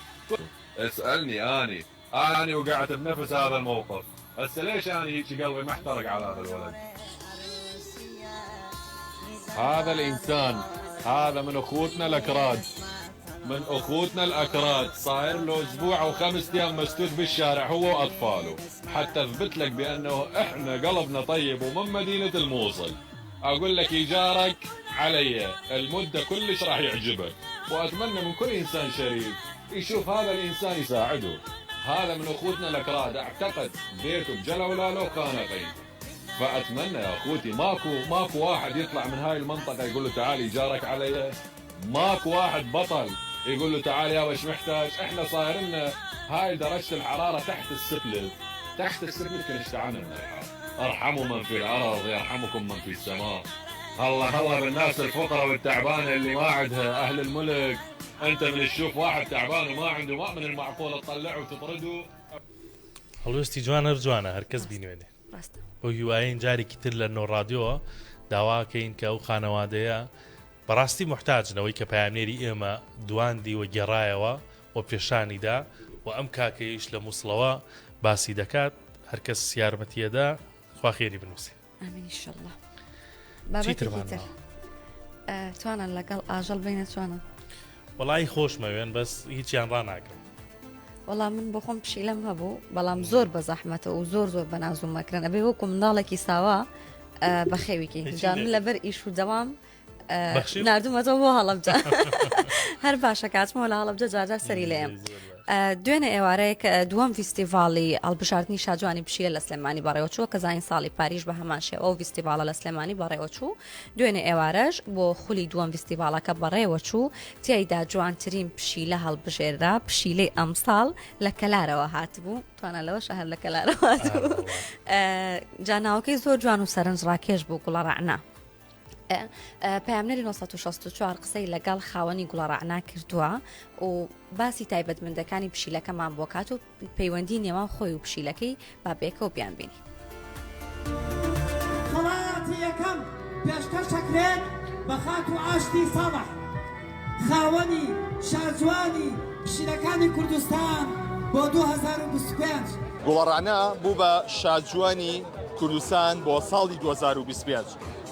اسألني اني اني وقعت بنفس هذا الموقف هسه ليش اني هيك قلبي محترق على هذا الولد هذا الانسان هذا من اخوتنا الاكراد من اخوتنا الاكراد صاير له اسبوع او خمس ايام مسدود بالشارع هو واطفاله حتى اثبت لك بانه احنا قلبنا طيب ومن مدينة الموصل اقول لك ايجارك علي المدة كلش راح يعجبك واتمنى من كل انسان شريف يشوف هذا الانسان يساعده هذا من اخوتنا الاكراد اعتقد بيته بجلولا لو خانقين فاتمنى يا اخوتي ماكو ماكو واحد يطلع من هاي المنطقه يقول له تعال ايجارك علي ماكو واحد بطل يقول له تعال يا وش محتاج احنا صاير لنا هاي درجه الحراره تحت السبلت تحت السبلت كنا اشتعلنا من الحر ارحموا من في الارض يرحمكم من في السماء الله الله بالناس الفقراء والتعبانه اللي ما عندها اهل الملك انت من تشوف واحد تعبان وما عنده ما من المعقول تطلعه وتطرده هەڵوێستی جوان هەر جوانە هەر کەس بینوێنێ ڕاستە. بەو هیوایەین جارێکی تر لە نۆ ڕادیۆ داواکەین کە ئەو خانەوادەیە بەڕاستی موحتاجن ئەوەی کە پەیامنێری ئێمە دواندی و گێڕایەوە و پێشانی دا و ئەم کاکەیش لە موسڵەوە باسی دەکات هەرکەس یارمەتیەدا خوا خێری بنووسێ. ئامین ئیشەڵڵا. چی بابەتێکی ترمان تر ماوە؟ توانان لەگەڵ ئاژەڵ بینە چۆنە؟ وەڵایی خۆشمەوێن بەس هیچیان ڕاناگرم. وەڵا من بۆ خۆم پشیلەم هەبوو بەڵام زۆر بە زەحمەتە و زۆر زۆر بە ناز و مەکرن ئەبێ وەکو منداڵێکی ساوا بەخێویکەین جا من لەبەر ئیش و دەوام نردومەتەوە بۆ هەڵەبجە هەر باشە کاتمەوە لە هەڵەبجە جارجار سەری لێم دوێنێ ئێوارەیەک دووەم ڤیستیڤاڵی هەڵبژاردنی شاجوانی پشیلە لە سلێمانی بەڕێوەچووە کە زانین ساڵی پاریش بە هەمان شێوە ئەو ڤیستیڤاڵە لە سلێمانی بەڕێوەچوو دوێنێ ئێوارەش بۆ خولی دووەم ڤیستیڤاڵەکە بەڕێوەچوو تیایدا جوانترین پشیلە هەڵبژێررا پشیلەی ئەمساڵ لە کەلارەوە هاتبوو توانا لەوەشە هەر لە کەلارەوە هاتبوو جا ناوەکەی زۆر جوان و سەرنجڕاکێش بوو گوڵە ڕەعنا پەیامنێری 964 قسەی لەگەڵ خاوەنی گوڵە ڕەعنا کردووە و باسی تایبەتمەندەکانی پشیلەکەمان بۆ کات و پەیوەندی نێوان خۆی و پشیلەکەی با بێکەوە بیانبینین. خەڵاتی یەکەم پێشکەش ئەکرێت بە خاتوو ئاشتی ساڵح خاوەنی شاجوانی پشیلەکانی کوردستان بۆ 2025. گوڵە ڕەعنا بوو بە شاجوانی کوردستان بۆ ساڵی 2025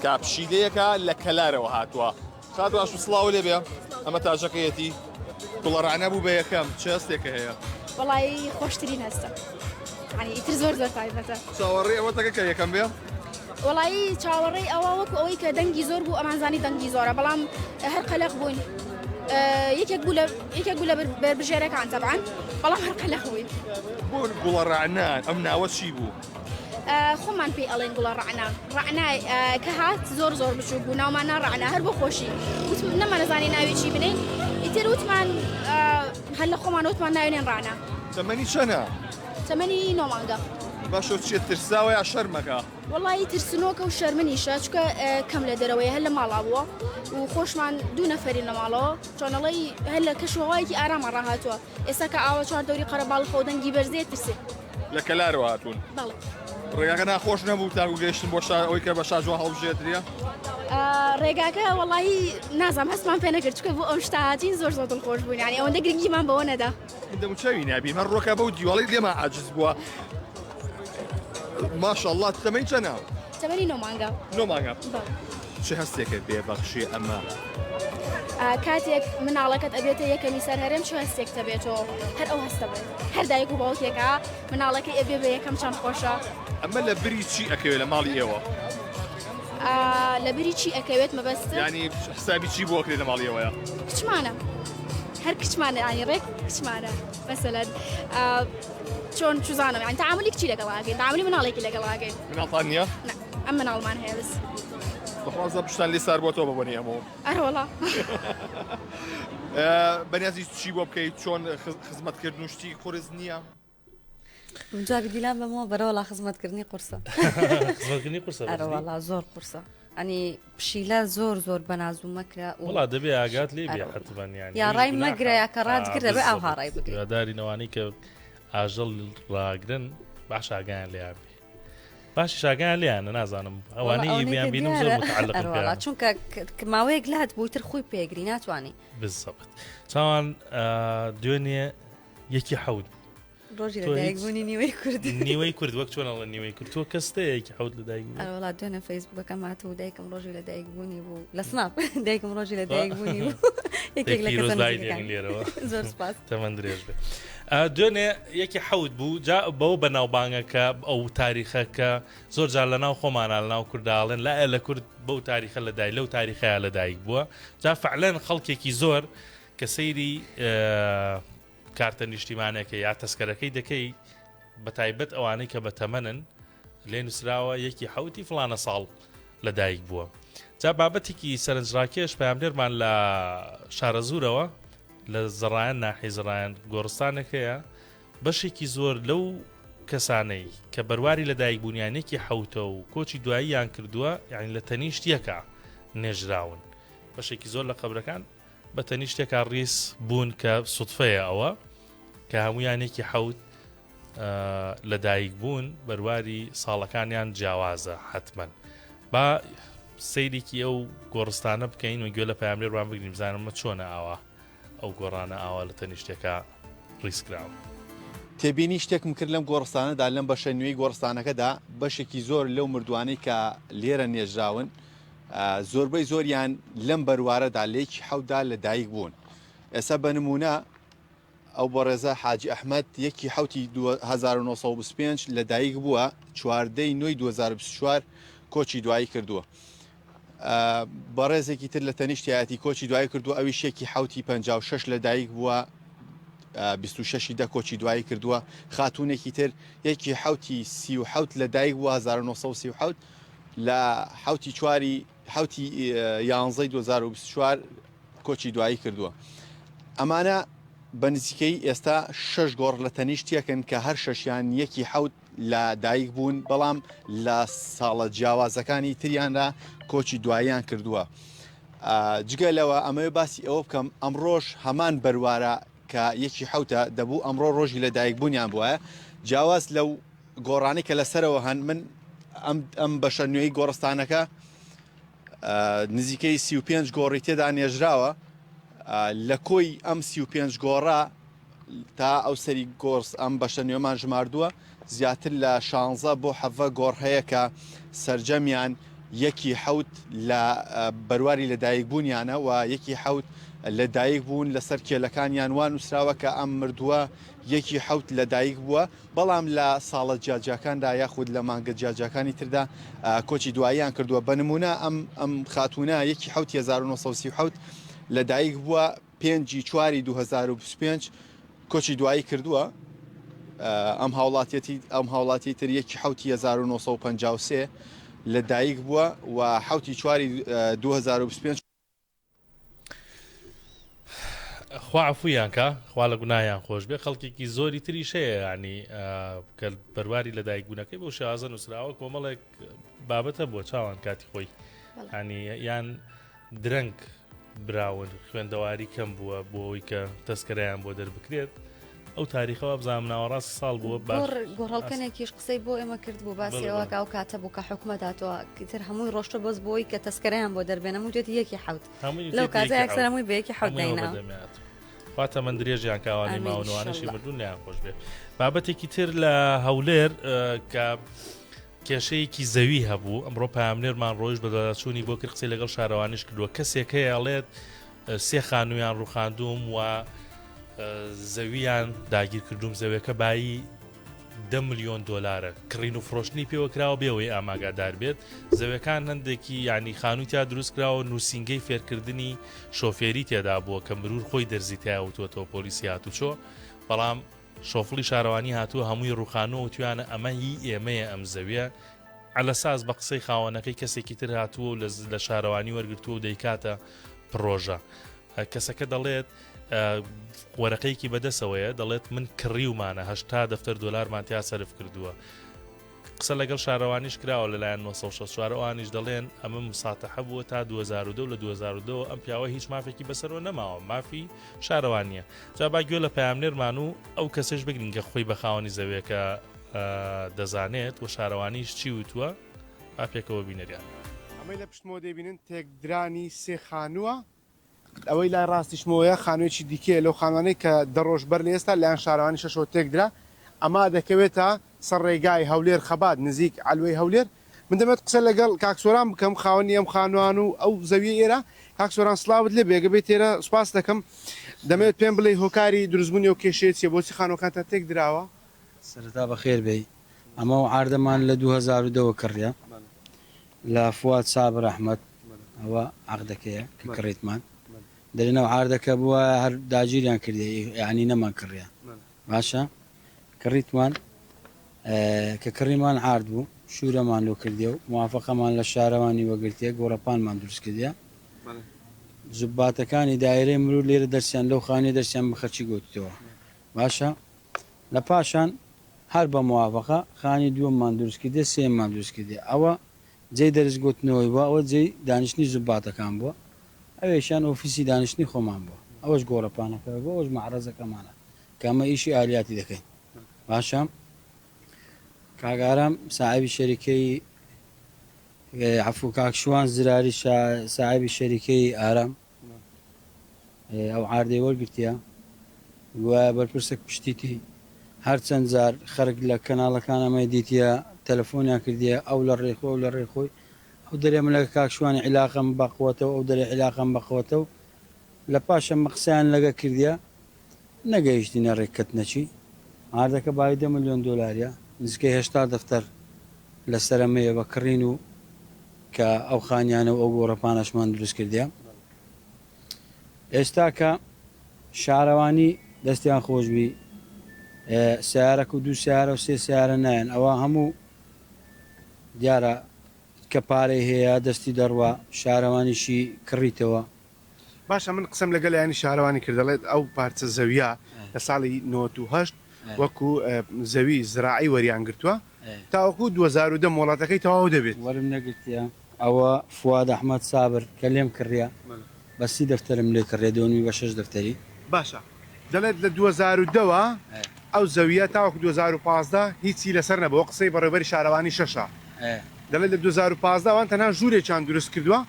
کە پشیلەیەکە لە کەلارەوە هاتووە. خاتوو ئاشو سڵاو لێ بێ ئەمە تاجەکەیەتی گوڵە ڕەعنا بوو بە یەکەم چ هەستێکە هەیە؟ وەڵایی خۆشترین هەستە یانی ئیتر زۆر زۆر تایبەتە. چاوەڕێی ئەوەتەکە کە یەکەم بێ؟ وەڵایی چاوەڕێی ئەوە وەکو ئەوەی کە دەنگی زۆر بوو ئەمانزانی دەنگی زۆرە بەڵام هەر قەلەق بووین یەکێک بوو لە یەکێک بوو لە بەربژێرەکان تەبعەن بەڵام هەر قەلەق بووین. بۆ گوڵە ڕەعنا ئەم ناوە چی بوو؟ خۆمان پێی ئەڵێن گوڵە ڕەعنا ڕەعنا کە هات زۆر زۆر بچووک بوو ناومان نا ڕەعنا هەر بۆ خۆشی وتم نەمانەزانی ناوی چی بنێین. ئیتر وتمان هەر لە خۆمان وتمان ناوێنێن ڕانا. تەمەنی چەنە؟ تەمەنی نۆ مانگە. باشە چیە ترساوە یا شەرمەکە؟ وەڵایی ترسنۆکە و شەرمنیشە چونکە کەم لە دەرەوەیە هەر لە ماڵا بووە و خۆشمان دوو نەفەرین لە ماڵەوە چۆنەڵی هەر لە کەش و هەوایەکی ئارامە ڕاهاتووە ئێستا کە ئاوە چوار دەوری قەرەباڵخە و دەنگی بەرزێ ترسێ. لە کەلارەوە هاتوون؟ بەڵێ. ڕێگاکە ناخۆش نەبوو تاکو گەیشتن بۆ شار ئەوەی کە بە شاجوان هەڵبژێردرێ؟ ڕێگاکە وەڵایی نازانم هەستمان پێ نەکرد چونکە بۆ ئەم شتە هاتین زۆر زۆر دڵخۆش بووین یانی ئەوەندە گرنگیمان بەوە نەدا. من دەموچاوی نابینم هەر ڕۆکە بەو دیواڵەی لێمان عاجز بووە. ماشاءاللە تەمەنی چەنە؟ تەمەنی نۆ مانگە. نۆ مانگە. چ هەستێکە بێ بەخشێ ئەمە؟ کاتێک مناڵەکەت ئەبێتە یەکەمی سەر هەرێم چ هەستێک تەبێتەوە هەر ئەو هەستە بێت هەر دایک و باوکێکە مناڵەکەی ئەبێ بە یەکەم چەند خۆشە. ئەمە لە بری چی ئەکەوێت لە ماڵی ئێوە؟ لە بری چی ئەکەوێت مەبەست؟ ینی حسابی چی بۆ ئەکرێت لە ماڵی ئێوەیە؟ کچمانە هەر کچمانە ینی ڕێک کچمانە مەسەلەن چۆن چزانم یان تعاملی کچی لەگەڵ ئاگەین تعاملی مناڵێکی لەگەڵ ئاگەین. مناڵتان نییە؟ ئەم مناڵمان هەیە بەس. بەخوازە پشتان لێ سار بۆتەوە بە بۆنی ئەمەوە. ئەرەوەڵا. بەنیازی چی بۆ بکەیت چۆن خزمەتکردن و شتی قورس نییە؟ جوابی دیلان بەمەوە بەرەوەڵا خزمەتکردنی قورسە. خزمەتکردنی قورسە ئەرەوەڵا زۆر قورسە. ئەنی پشیلە زۆر زۆر بەناز و مەکرە وڵا دەبێ ئاگات لێ بێ حتمما یانی یا ڕای مەگرە یا کە ڕاتگرە بێ ئاوها ڕای بگری. هیواداری نەوانەی کە ئاژەڵ ڕاگرن باش ئاگایان لێیان بێ. باشیش ئاگایان لێیانە نازانم ئەوانەی بیان بینم زۆر متعلقم پێیان. چونکە ماوەیەک لات بووی تر خۆی پێگری ناتوانانی. بالضبط چاوان دوێنێ یەکی حەوت ڕۆژی لەدایکبوونی نیوەی کورد نیوەی کورد وەک چۆن ئەڵێن نیوەی کورد تۆ کەستەیەکی حەوت لەدایک بوو وڵا دوێنێ فەیسبوکەکەم هات و دایکم ڕۆژی لەدایکبوونی بوو لە سناپ دایکم ڕۆژی لەدایکبوونی بوو یەکێک لە کەسە نزیکەکان لێرەوە زۆر سپاس تەمەن درێژ بێ دوێنێ یەکی حەوت بوو جا بەوە بەناوبانگەکە ئەو تاریخە کە زۆر جار لە ناو خۆمانە لە ناو کورداڵێن لایە لە کورد بەو تاریخە لە دای لەو تاریخەیە لەدایک بووە جا فعلەن خەڵکێکی زۆر کە سەیری کارتە نیشتیمانەکە یا تەسکەرەکەی دەکەی بە تایبەت ئەوانەی کە بە تەمەنن لێ نووسراوە یەکی حوتی فلانە ساڵ لە دایک بووە جا بابەتێکی سەرنجڕاکێش پامنێرمان لە شارەزوورەوە لە زڕایەن ناحی زڕایەن گۆڕستانێک هەیە بەشێکی زۆر لەو کەسانەی کە بەرواری لە دایک بوونیانێکی حوتە و کۆچی دواییان کردووە یعنی لە تەنیشت یەکە نێژراون بەشێکی زۆر لە قەبرەکان بە تەنیشتێکا ڕیز بوون کە سوتفەیە ئەوە کە هەمویان یەکی حەوت لە دایک بوون بەرواری ساڵەکانیان جیاوازە حتمما با سەیرێکی ئەو گۆڕستانە بکەین و گوێ لە پاملێروان بگرین بزانمە چۆنە ئاوا ئەو گۆڕانە ئاوا لە تەنیشتێکا ڕیزکراون. تێبینی شتێکم کرد لەم گۆڕستانەدا، لەم بەشە نوێی گۆڕستانەکەدا، بەشێکی زۆر لەو مردووانەی کە لێرە نێژراون، زۆربەی زۆریان لەم بەروارەدا لە یەکی حەوتدا لە دایک بوون. ئێستا بە نموونە ئەو بەڕێزە حاجی ئەحمەد یەکی حەوتی 1925 لە دایک بووە، چواردەی نۆی 2024 کۆچی دوایی کردووە. بەڕێزێکی تر لە تەنیشتیایەتی کۆچی دوایی کردووە ئەویش یەکی حەوتی 56 لە دایک بووە 26 دە کۆچی دوایی کردووە خاتونێکی تر یەکی حەوتی 37 لە دایک بووە 1937 لە حەوتی چواری حەوتی یانزەی 2024 کۆچی دوایی کردووە ئەمانە بە نزیکەی ئێستا شەش گۆڕ لە تەنیشتیەکن کە هەر شەشیان یەکی حەوت لە دایک بوون، بەڵام لە ساڵە جیاوازەکانی تریاندا کۆچی دواییان کردووە. جگە لەوە ئەمەوێ باسی ئەوە بکەم ئەمڕۆش هەمان بەروارە کە یەکی حەوتە دەبوو ئەمڕۆ ڕۆژی لە دایکبوونیان بوایە جیاواز لەو گۆڕانەی کە لەسەرەوە هەن من ئەم ئەم بەشە نوێی گۆڕستانەکە نزیکەی 35 گۆڕی تێدا نێژراوە لە کۆی ئەم 35 گۆڕە تا ئەو سەری گۆڕس ئەم بەشە نوێمان ژماردووە زیاتر لە شانزە بۆ حەڤە گۆڕ هەیە کە سەرجەمیان یەکی حەوت لە بەرواری لەدایکبوونیانە و یەکی حەوت لەدایک بوون لەسەر کێلەکانیان وا نووسراوە کە ئەم مردووە یەکی حەوت لەدایک بووە بەڵام لە ساڵە جیاجیاکاندا یاخود لە مانگە جیاجیاکانی تردا کۆچی دواییان کردووە بە نمونە ئەم ئەم خاتوونە یەکی حەوت 1937 لەدایک بووە پێنج ی چواری 2025 کۆچی دوایی کردووە، ئەم هاوڵاتیەتی ئەم هاوڵاتی تر یەکی حوتی 1953 لە دایک بووە و حوتی چواری 2025. خوا عەفویان کا خوا لە گوناهیان خۆش بێ خەڵکێکی زۆری تریش هەیە یعنی کە بەرواری لە دایک بوونەکەی بەو شێوازە نووسراوە کۆمەڵێک بابەتە بووە چاوان کاتی خۆی ینی یان درەنگ براون خوێندەواری کەم بووە بۆ ئەوەی کە تەسکەرەیان بۆ دەربکرێت ئەو تاریخە وابزانم ناوەڕاستی ساڵ بووە باش گۆڕەڵکەنێکیش قسەی بۆ ئێمە کرد بوو باسی ئەوە کە ئەو کاتە بوو کە حکومەت هاتووە تر هەمووی ڕۆشتە بەس بۆی کە تەسکەرەیان بۆ دەربێنە هەموو دوێتی یەکی حەوت لەو کاتە یەکسەر هەمووی بە یەکی حەوت داینا. خوا تەمەن درێژیان کاوانی ماونوانەشی مردوون لیان خۆش بێ بابەتێکی تر لە هەولێر کە کێشەیەکی زەوی هەبوو ئەمڕۆ پامنێرمان ڕۆیش بەدواداچوونی بۆ کرد قسەی لەگەڵ شارەوانیش کردووە کەسێک هەیە ئەڵێت سێ خانوویان ڕوخاندووم و زەویان داگیر کردووم زەویەکە بایی دە ملیۆن دۆلارە کڕین و فرۆشتنی پێوە کراوە بێەوەی ئاماگادار بێت زەویەکان هەندێکی ینی خانووی تیا دروست کراوە نووسینگەی فێرکردنی شۆفێری تێدا بووە کە مرور خۆی دەرزی تیاوتوەتەوە پۆلیسی هاتوچۆ بەڵام شۆفڵی شارەوانی هاتووە هەمووی ڕوخانووە وتویانە ئەمە هی ئێمەیە ئەم زەویە عەلەساس بە قسەی خاوەنەکەی کەسێکی تر هاتووە و لە شارەوانی وەرگرتووە و دەیکاتە پڕۆژە کەسەکە دەڵێت وەرەقەیەکی بەدەسەوەیە دەڵێت من کڕیومانە هەشتا دەفتەر دۆلارمان تیا سەرف کردووە قسە لەگەڵ شارەوانیش کراوە لەلایەن 964 ئەوانیش دەڵێن ئەمە مساتەحە بووە تا 2002 لە 2002 ئەم پیاوە هیچ مافێکی بەسەرەوە نەماوە مافی شارەوانیە جا با گوێ لە پەیامنێرمان و ئەو کەسەش بگرین کە خۆی بە خاوەنی زەویەکە دەزانێت و شارەوانیش چی وتووە با پێکەوە بینەریان. ئەمەی لە پشتمەوە دەیبینن تێکدرانی سێ خانووە، ئەوەی لای ڕاستیشمەوەیە خانوویەکی دیکەیە لەو خانووانەی کە دە ڕۆژ بەر لە ئێستا لایەن شارەوانی شەشەوە تێکدرا، ئەمە دەکەوێتە سەر ڕێگای هەولێر خەبات نزیک عەلوەی هەولێر. من دەمەوێت قسە لەگەڵ کاک سۆران بکەم خاوەنی ئەم خانووان و ئەو زەویەی ئێرە. کاک سۆران سڵاوت لێ بێ گەر بێیت ئێرە سوپاست دەکەم. دەمەوێت پێم بڵێی هۆکاری دروستبوونی ئەو کێشەیە چییە؟ بۆچی خانووەکانتان تێکدراوە؟ سەرەتا بەخێر بێی. ئەمە و عاردەمان لە 2010 وە کڕیە لە فواد سابر ئەحمەد ئەوە عەقدەکەیە کە کڕیتمان دەرێن ئەو عاردەکە بوایە هەر داگیریان کردیە یانی نەمان کڕیە باشە کڕیتمان کە کڕیمان عارد بوو شورەمان لۆ کردیە و موافەقەمان لە شارەوانی وەگرتیە گۆڕەپانمان دروست کردیە زوباتەکانی دایرەی مرور لێرە دەرسیان لەو خانیە دەرسیان بە خەرچی گۆتیتەوە باشە لە پاشان هەر بە موافەقە خانی دووەممان دروست کردیە سێیەممان دروست کردیە ئەوە جێی دەرس گۆتنەوەی بووە ئەوە جێی دانیشتنی زوباتەکان بووە ئەوێشیان ئۆفیسی دانیشتنی خۆمان بووە ئەوەش گۆڕەپانەکە بووە ئەوەش مەعرەزەکەمانە کە ئەمە ئیشی ئالیاتی دەکەین باشە کاک ئارام ساحێبی شەریکەی عەفو کاک شوان زراری ساحێبی شەریکەی ئارام ئەو عاردەی وەرگرتیە گوایە بەرپرسەک پشتیتی هەر چەند جار خەرک لە کەناڵەکان ئەمەی دیتیە تەلەفۆنیان کردیە ئەو لە ڕێی خۆی ئەو لە ڕێی خۆی ئەو دەرێ من لەگە کاک شوانی عیلاقەم بە قوەتە و ئەو دەرێ عیلاقەم بە قوەتە و لە پاشە مە قسەیان لەگە کردیە نەگەیشتینە ڕێککەتنەکی عاردەکە بایی دە ملیۆن دۆلاریە نزیکەی 80 دەفتەر لەسەر ئەمەیە بە کڕین و کە ئەو خانیانە و ئەو گۆڕەپانەشمان دروست کردیە ئێستا کە شارەوانی دەستیان خۆشبی سیارەک و دوو سیارە و سێ سیارە نایەن ئەوە هەموو دیارە کە پارەی هەیە دەستی دەڕوا شارەوانیشی کڕیتەوە. باشە من قسەم لەگەل لایەنی شارەوانی کرد دەڵێت ئەو پارچە زەویە لە ساڵی 98 وەکو زەوی زراعی وەریان گرتووە تاوەکو 2010 مۆڵەتەکەی تەواو دەبێت. وەرم نەگرتیە ئەوە فواد ئەحمەد سابر کە لێم کڕیە بە سی دەفتەرم لێ کڕیە دۆنمی بە شەش دەفتەری. باشە دەڵێت لە 2010 وە ئەو زەویە تاوەکو 2015 هیچی لەسەر نەبووە قسەی بەڕێوبەری شارەوانی شەشە دەڵێت لە 2015 ئەوان تەنها ژوورێکیان دروست کردووە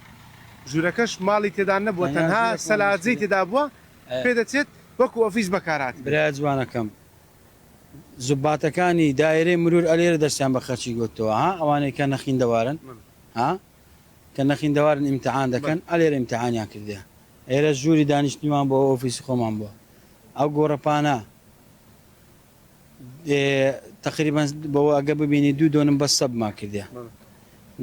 ژوورەکەش ماڵی تێدا نەبووە تەنها سەلاجەی تێدا بووە پێدەچێت وەکو ئۆفیس بەکارهاتبێت. برا جوانەکەم زوباتەکانی دایرەی مرور ئەلێرە دەستیان بە خەرچی گۆتتەوە ها ئەوانەی کە نەخیندەوارن ها کە نەخیندەوارن ئیمتحان دەکەن ئەلێرە ئیمتحانیان کردیە ئێرە ژووری دانیشتنیمان بۆ ئۆفیسی خۆمان بووە ئەو گۆڕەپانە تەقریبەن بەوە ئەگە ببینی دوو دۆنم بەس سەبمان کردیە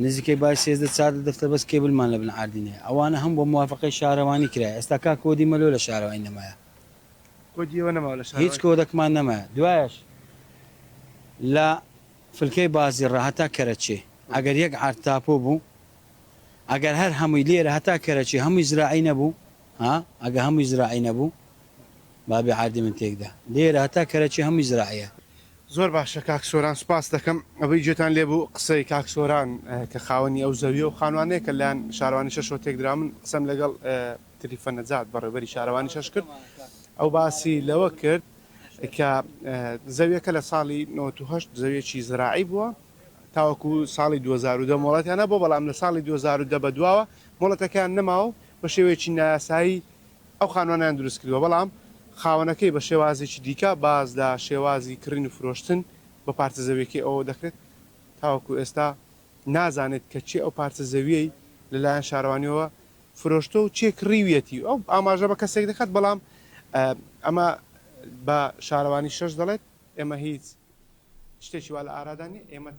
نزیکەی بای 13 چاردە دەفتەر بەس کێبلمان لە بن عاردینێ ئەوانە هەم بۆ موافقەی شارەوانی کرایە ئێستا کا کۆدی مەلۆ لە شارەوانی نەمایە کۆدی ئێوە نەماوە لە هیچ شارەوانی؟ کۆدەکمان نەمایە دوایەش لە فلکەی بازیڕە هەتا کەرەچێ ئەگەر یەک عارد تاپۆ بوو ئەگەر هەر هەمووی لێرە هەتا کەرەچێ هەمووی زراعی نەبوو ها ئەگە هەمووی زراعی نەبوو. بابی عەردی من تێکدا لێرە هەتا کەرەچی هەمووی زراعیە. زۆر باشە کاک سۆران سوپاست دەکەم ئەوەی گوێتان لێ بوو قسەی کاک سۆران کە خاوەنی ئەو زەویە و خانوانەیە کە لایەن شارەوانی شەشەوە تێکدرا من قسەم لەگەڵ تریفە نەجات بەڕێوبەری شارەوانی شەش کرد ئەو باسی لەوە کرد کە زەویەکە لە ساڵی 98 زەویەکی زراعی بووە تاوەکو ساڵی 2010 مۆڵەتیان هەبووە بەڵام لە ساڵی 2010 بەدواوە مۆڵەتەکەیان نەماوە و بە شێوەیەکی نایاسایی ئەو خانوانەیان دروست کردووە، بەڵام خاوەنەکەی بە شێوازێکی دیکە باس لە شێوازی کڕین و فرۆشتن بە پارچە زەوییەکەی ئەوەوە دەکرێت، تاوەکو ئێستا نازانێت کە کێ ئەو پارچە زەوییەی لەلایەن شارەوانییەوە فرۆشتووە و کێ کڕیویەتی، ئەو ئاماژە بە کەسێک دەکات، بەڵام ئەمە بە شارەوانی شەش دەڵێت ئێمە هیچ شتێکی وا لە ئارادا نییە، ئێمە.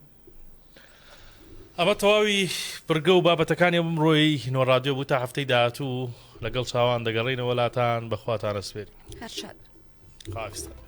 ئەمە تەواوی بڕگە و بابەتەکانی ئەمڕۆی نۆ ڕادیۆ بوو تا هەفتەی داهاتوو لەگەڵ چاوان دەگەڕێینەوە لاتان بەخواتان ئەسپێرین. هەر شاد بن. خواحافیزتان.